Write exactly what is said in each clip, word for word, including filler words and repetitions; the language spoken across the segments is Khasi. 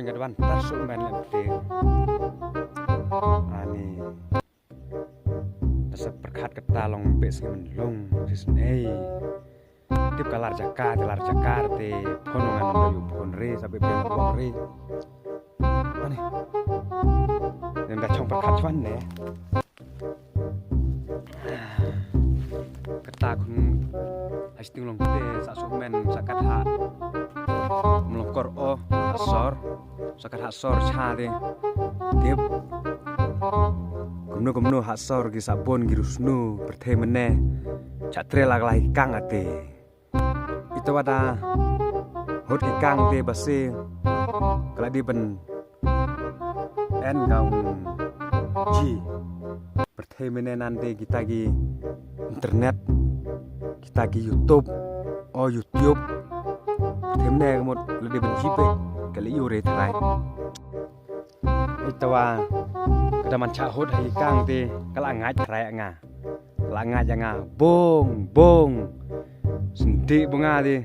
Nga da ban tar suk men lem te. Ani. Da sa pyrkhat kata long beh sngi men long shisnei. Tip ka lar jaka te, lar jaka te phone ngan da yu phone re sa beh beh bok re. Ani. Ngan da chong pyrkhat chwan ne. Kata khun ha sting long te sa suk men sa kat ha mlong kor o ha sor sa kat ha sor cha te tip kumno kumno ha sor ki sa bon ki rusnu pyrthei mene cha tre la lai kang ate. Ita wada hot ki kang te base kala di ben en kang ji pyrthei mene nan te kita ki internet kita ki YouTube o YouTube pyrthei mene kamut la di ben ji pe kala yu re trai. Ita wa kada man cha hot ha ki kang te kala ngai trai nga. La nga ja nga bong bong. Senti bunga di.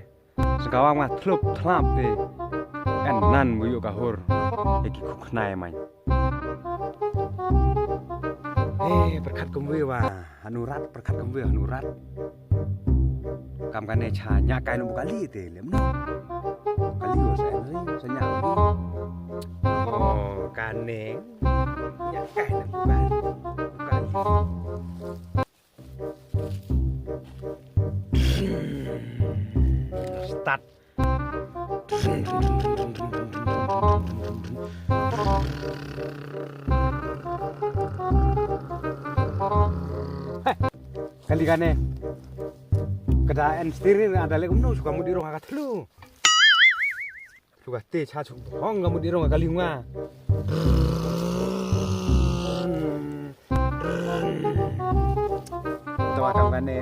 Sengkawang ma thlup thlap di. En nan bu yu ka hur. Eki kuknai man. Eh, berkat kumwe wa. Hanurat berkat kumwe hanurat. Kam kane cha nya kai nu kali di lem no. Kali wa sa en ri sa nya. Oh, kane. Nya kai nu kali. Start. Heh, kali kane. Kada en steering ada lek umno suka mudi rong ka thlu. Suka te cha suk hong ka mudi rong kali nga. Tawa kam kane.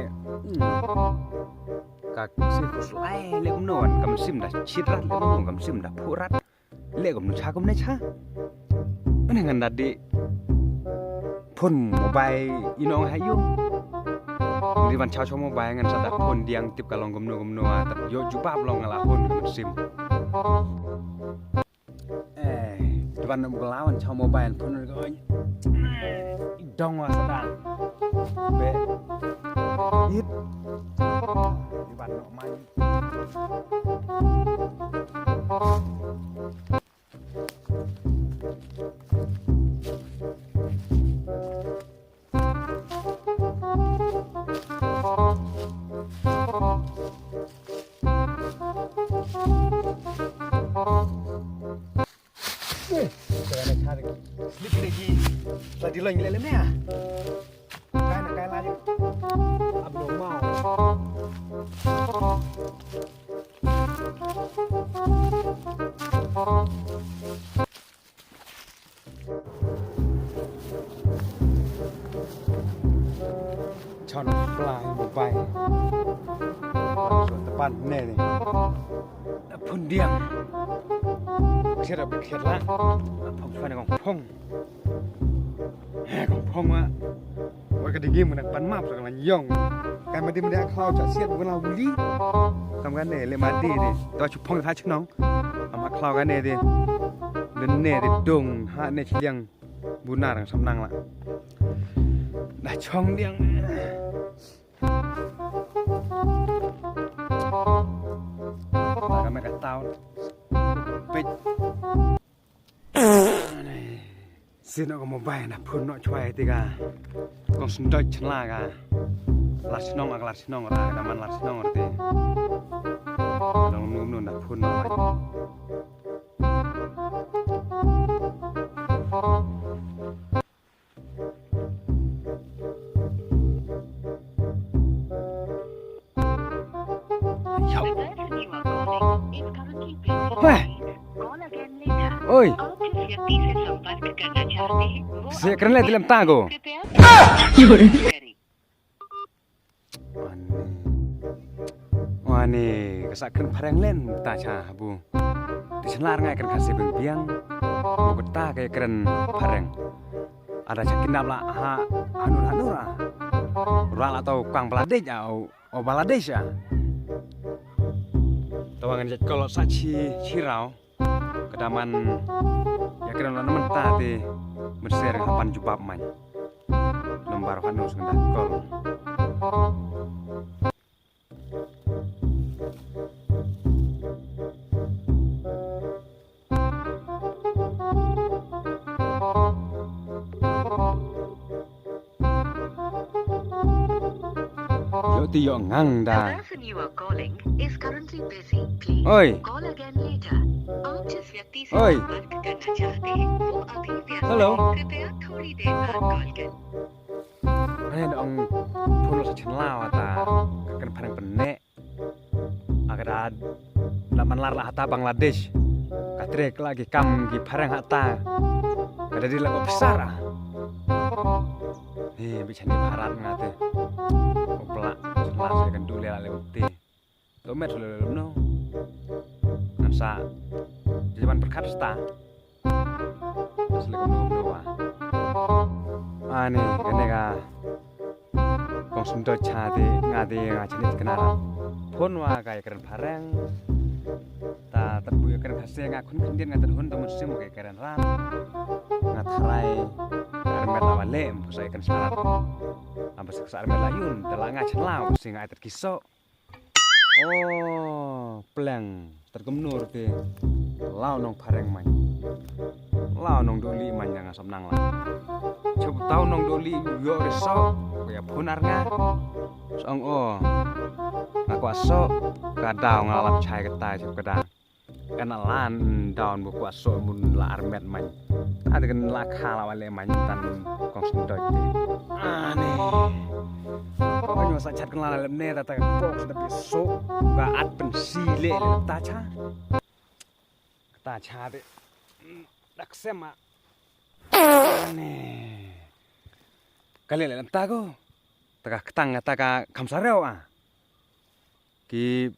Ka si kus lai lek umno kam sim da chitrat lek umno kam sim da phurat. Lek umno cha kumne cha. Ane ngan da di. Phone mobile ino nga hayu. Di ban cha cha mobile ngan sa da phone diang tip ka long kumno kumno a tap yo jubab long nga la phone ngan sim. Eh, di ban no mukla wan cha mobile phone ko. Dong wa sa da. Be. It. Di ban no mai. Slip lagi. Tadi lo nyelek lemah. Kai na kai lagi. Abnormal. Chon fly mobile. Tepan ne ni. Phun diang. Khiat ap khiat la. Phong fan kong phong. He kong phong ma. Wa ka digi mun pan map sa kan yong. Kai ma di mun dia khau cha siat mun la wuli. Kam kan ne le ma di di. To chu phong tha chnong. Ama khlau ka ne de. Den ne de dong ha ne chliang. Bunar sam nang la. Da chong diang. Ka me ka tau. Pit. Sino ka mobile na phun no chwai ti ka. Kong sendoi chla ka. Lar chnong ak lar chnong ra ka man lar chnong ra ti. Nong num num na phun no. Yo. The person you are calling is currently busy. Weh. Call again later. Oi. आप जिस व्यक्ति से संपर्क करना चाहते हैं, वो से करने दिलम तांगो। कृपया करें। Wani ka sa kren phareng len ta cha bu. Ti chlar ngai kren khasi beng biang. Bu kata ka kren phareng. Ada cha kinap la ha hanur hanur a. Ra la tau kang Bangladesh a o Bangladesh a. Tawangan jat kolot sa chi chi rau. Ka daman ïa kren la na mynta te mynser nga hapan jubab man. Nombar hanu sngewdah call. Ïoh ti ïoh ngang da. The person you are calling is currently busy. Please Oi. Call again later. आप जिस व्यक्ति से Oi. संपर्क करना चाहते हैं, वो अभी व्यस्त Hello. है। कृपया थोड़ी देर बाद कॉल करें। Ai, nong phone lo sa chen la wa ta. Ka kan phareng penne. Aka da da man lar la hata Bangladesh. Ka trek la ki kam ki phareng hata. Ka da di la ko besar ah. Ni bi chan ni Bharat nga te. Ko pla chen la sa kan du le la le te. To met le le no. Ngan sa jaman perkat sta. Sle kumno kumno wa. Ani kane ka kong sum dot cha te nga te nga chani kena ra. Phone wa ka ïa kren phareng. Ta tat bu ïa kren khase nga khun khun dien nga tat hun ta mun sim ka ïa kren ra. Nga tharai ka armet la wa le em sa ïa kren sarat. Am ba sa armet la yun ta la nga chan la wa si nga ai tat kiso. Oh, pleng. Tat kumno te. Law nong phareng man. Law nong doli man ïa nga sop nang la. Chup taw nong doli ïoh re so. Ko ïa phone ar nga. Song o. Nga kwah so. Ka daw nga lap chai ka tai chup ka daw. Kan lan daw bu kwah so mun la armet man. Ada kan la kha la wale man tan kong sum dot te. Ani. Ko nyo sa chat kan la lem ne ta ta box da pi so. Ka at pen si le le ta cha. Ta cha te. Dak sem a. Ani. Ka le le ta ko. Ta ka ktang ta ka kham sa reo a. Ki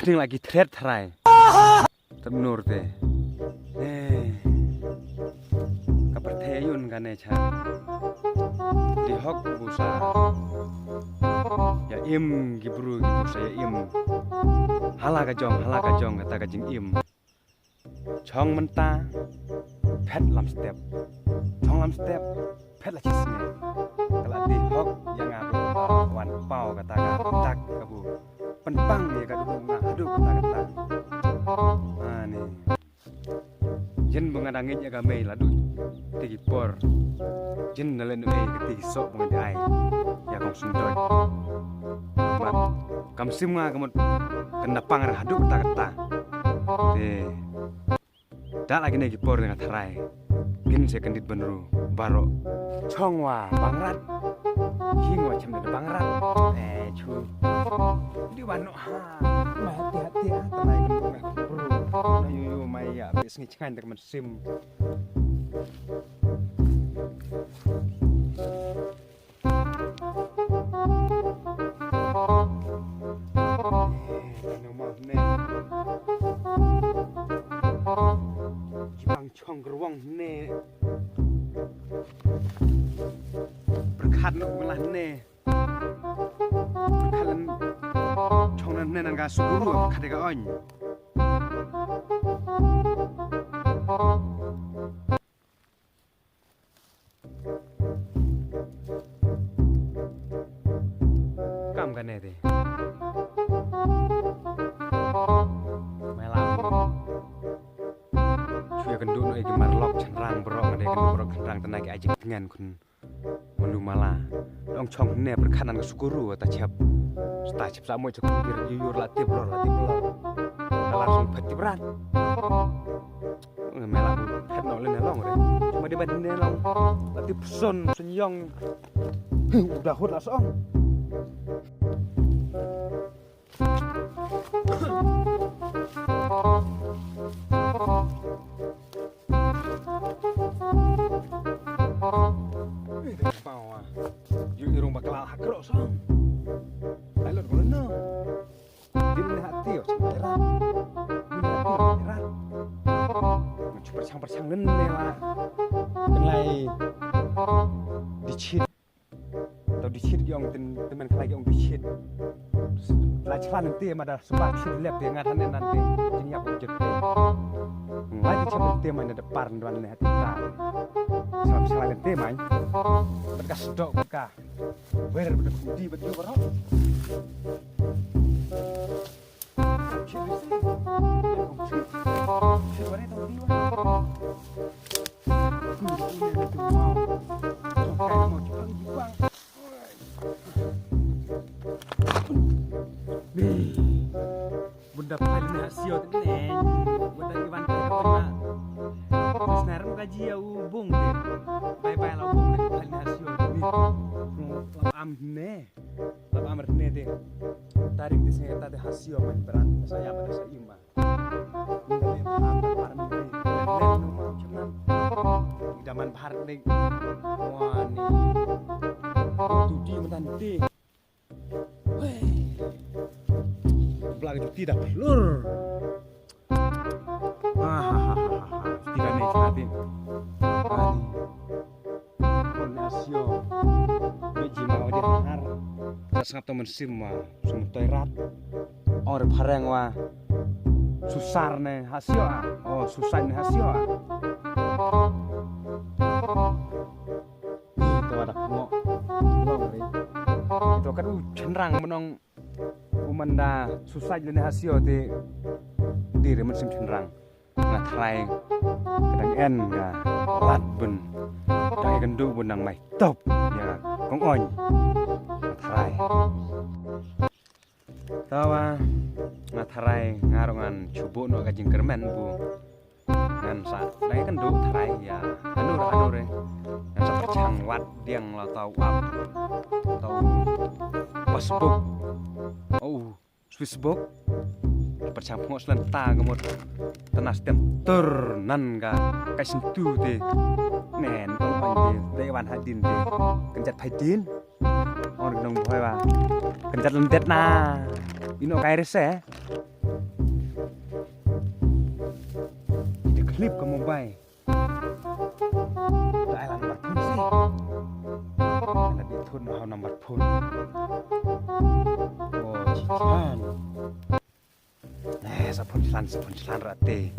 Pning la ki thret thrai. Tam nur te. Eh. Ka pyrthei yun kane cha. Di hok bu sa. Ïa im ki bru ki bu sa ïa im. Hala ka jong, hala ka jong kata ka jingim. Chong mynta phet lam step. Chong lam step phet la chisngi. Ka la dei hok ïa nga ba wan paw kata ka dak ka bu pynpang ïa ka duduk nga haduh kata kata. Ani. Jin ba nga dang ngeit ïa ka mei la duh te ki por. Jin na len mei ka te ki sok ba nga dei ai ïa kong sum doi. Bad kam sim nga ka mut kan da pang ra haduh kata kata. Te Da la kine ki por nga tharai. Kin se kan dit ban ru baro. Chong wa bangrat. Hing wa chem da bangrat. Eh chu. Di wan no ha. Ma hati hati ah tanai kan bru. Na yu yu mai ya bis ngi chngan da man sim. Chong gerwong ne. Pyrkhat nuk melah ne. Pyrkhat lan chong nan ne nan ka sukuru pyrkhat ka on. Kam kane te. Mela. Chuya kan duk no eki marlok chanrang berok ngade kan berok chanrang tanai ki ajik dengan kun. Malu mala. Dong chong ne berkanan ke sukuru ta chep. Ta chep sa mo chek kir yur la tip lor la tip lor. Kalar song phet tip ran. Mela bu phet no len long re. Cuma di ban ne long. La tip son son yong. Udah hut la song. Yu irung bakla hakro song. Ai lot ko no. Din ne hati o chang rai rat. Din ne hati o rai rat. Ngan chu pyrshang pyrshang len ne la. Kan lai di chit. Tau di chit yong tin tin men khlai yong di chit. La chlan te ma da suba chit lep te ngat han nan te. Jing yap jit te. Lai ti chap lynti man da par ndwan ne hati ta. Chap chap lynti man. Bad ka sdok bad ka. Wer bad ka khunti bad yu baroh. Bun da phai lane ha sio te ne. Bun da iwan te ka pynna. Snar ka ji ya u bung te. Bye bye la u bung te phai lane ha sio te ne. Lap am ne. Lap am ne te. Tarik te sne ta te ha sio man bran. Sa ya ba sa ima. Ni da le phar da phar ni. Le nu ma chnan. Ni da man phar ni. Wa ni. Tu di man te. Bla ka juti da plur. Ah, ha, ha, ha, ha, ha. Juti ka ne sa ti. Ani. Kon na sio. Be ji ma wa di har. Sa sngap to man sim ma. Sum toy rat. Or phareng wa. Susar ne ha sio a. Oh, susar ne ha sio a. Ito wa da pngo. Long ri. Ito ka du chynrang mynong u man da suicide lane ha sio te. Di re man sim chynrang. Nga tharai ka dang en nga lad bun. Dang ïa kynduh bun nang mai top ïa kong oin. Nga tharai. Tawa nga tharai nga ruh ngan shu buh noh ka jingkyrmen bu. Ngan sa dang ïa kynduh tharai ïa hanu ruh hanu re. Ngan sa pyrshang wad diang la tau app. Tau passbook. Oh, Swissbook. Pyrshang pyngoh slen ta ka mut. Tana stem tur nan ka kai sentu te. Nen tong ong te dei wan hadin te. Kynjat phai din. Ong nong bhoi wa. Kynjat lyndet na. Ino kai rese. Ite clip ka Mumbai. Dai la number phone si. Ana di thun ha number phone. Oh, chan. Eh, sa phone slan, sa phone slan rate.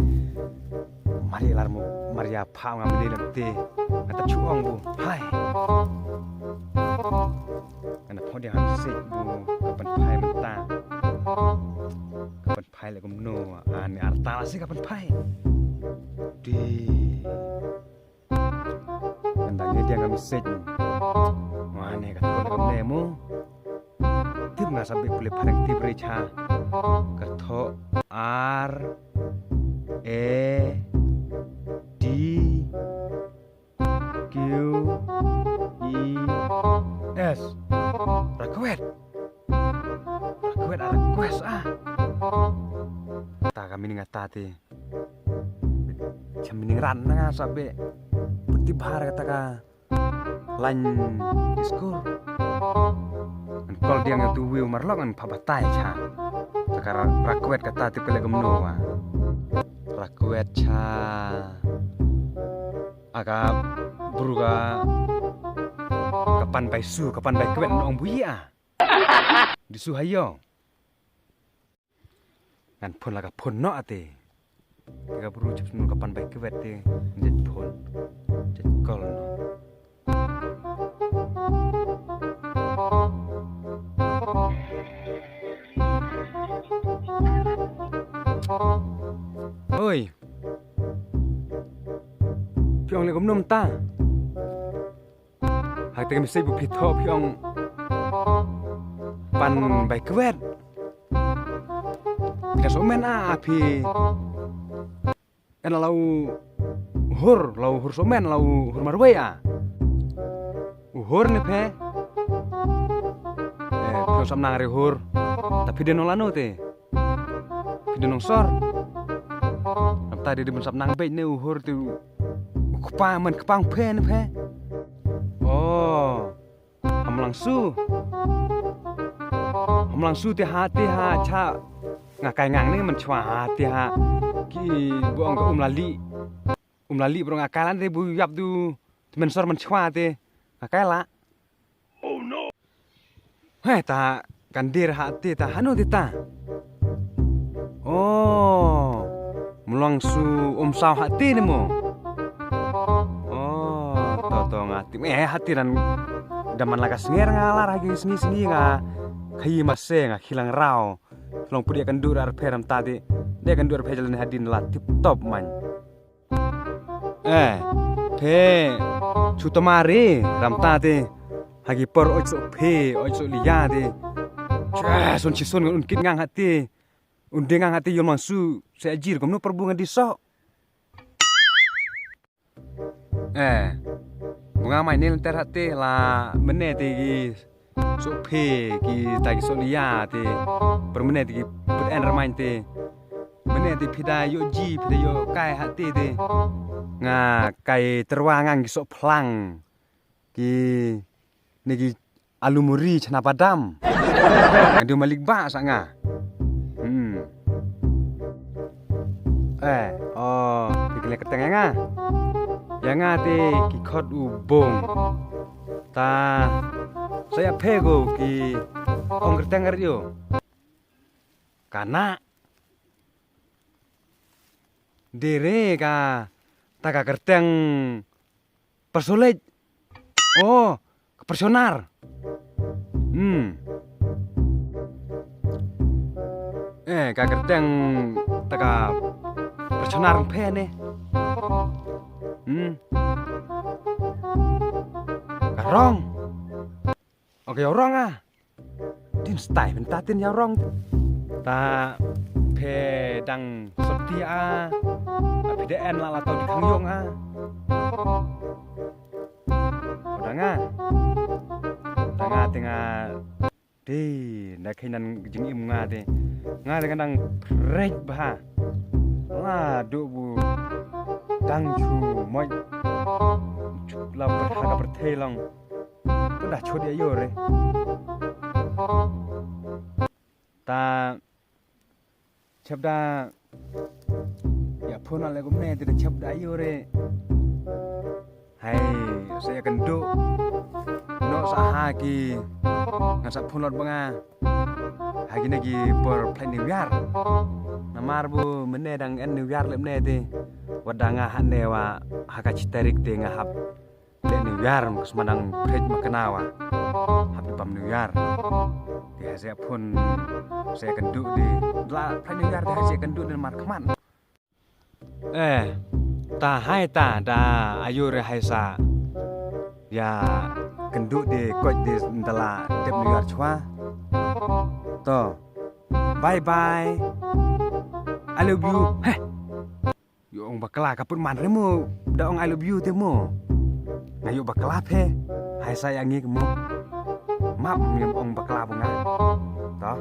Mari lar mo, mari ya pha nga mani lam te. Nga ta chu ong bu. Hai. Ana phone dia ham sik bu. Kapan phai menta. Kapan phai le kumno. Ani arta la sik kapan phai. Di. Ngan da ngi dia nga message. Wa ne ka thok ne mo. Tip nga sa be pule phareng tip re cha. Ka thok R A Q E S. Request. Request, ah, request, ah. Ta ka meaning ata te. Cha meaning ran na nga sa be. Putih bahar kata ka. Line diskur. An kol diang ya tu wiu marlok an pha batai cha. Ta ka request kata te kele kumno wa. Request cha. Aka bru ka kapan bai su, kapan bai kwet nong bui a. Di su hayo. Ngan phone la ka phone no ate. Ka bru chip nu kapan bai kwet te. Jet phone. Jet call no. Oi. Phi ong le kumno mynta. Hak te ka message bu phi thoh phi ong pan bai kwet. Phi da somen a phi. Ena lau hur, lau hur somen, lau hur marwei a. U hur ne phe. Eh, phi ong samnang re hur. Ta phi de nong lano te. Phi de nong sor. Namta de de bun sap nang bej ne u hur te u kpa man kpang phe ne phe. Oh. Hamlang su. Hamlang su te ha te ha cha. Nga kai ngang ne man chwa ha te ha. Ki bu ong ka um lali. Um lali bro nga kai lan te bu yap du. Te men sor man chwa te. Nga kai la. Oh no. Hei ta kan dir ha ti ta hanu ti ta. Oh. Mlong su um saw hati ne mo. Oh, to to nga ti eh hati nan daman la ka snger nga lar ha ki sngi sngi nga khayi mase nga khilang raw. Long pudi kan dur ar pher am tadi. De kan dur pher jalan hadin la tip top man. Eh, phe chu tamari ram tadi. Ha ki por oj so phe, oj so liya di. Chwa son chi son un kit ngang hati. Un de ngang hati yom su se ajir kom no perbu ngan di so. Eh, bunga mai nil ter hati la mene ti ki so phe ki ta ki so liya ti per mene ti ki put en ramain ti mene ti phida yo ji phida yo kai hati ti nga kai terwa ngang ki so phlang ki ne ki alu muri chana badam. Ngan di malik ba sa nga. Hmm. Eh, oh, ki kle kerteng ya nga. Ya nga ti ki khot u bong. Ta saya pego ki ong kerteng rio. Kana dire ka ta ka kerteng persolej. Oh, personar. Hmm. Eh, ka kerteng ta ka personar phe ne. Hmm. Ka rong. Okay, orang ah. Din stai ben ta tin ya rong. Ta phe dang soti a. A phe de en la la tau di khang yong a. Dang a. Dang a ting a. Di na khin nan jing im nga de. Nga de dang prek bha. La du bu dang chu moi. Chu la per ha ka per thei long. Pynda chut ïa ïoh re. Ta chapda ïa phone ale kumne te chapda ïoh re. Hai sa ïa kynduh. No sa ha ki ngan sa phone lot ba nga. Ha ki na ki por play New Year. Namar bu mene dang en New Year le mene te. Wat da nga ha ne wa ha ka chi tarik te nga hap Leh New Year, ma ka sma dang phet ma kena wa. Hap di pam New Year. Di ha se phone se kan du di. Dla phet New Year di ha se kan du di mar khmat. Eh, ta hai ta da ayu re hai sa. Ya kan du di koj di dala dep New Year chwa. To. Bye bye. I love you. Heh. Ïoh ong bakla ka put man re mo da ong I love you te mo. Nga ïoh bakla phe. Hai sa ïa ngi mo. Map ngim ong bakla ba nga. To.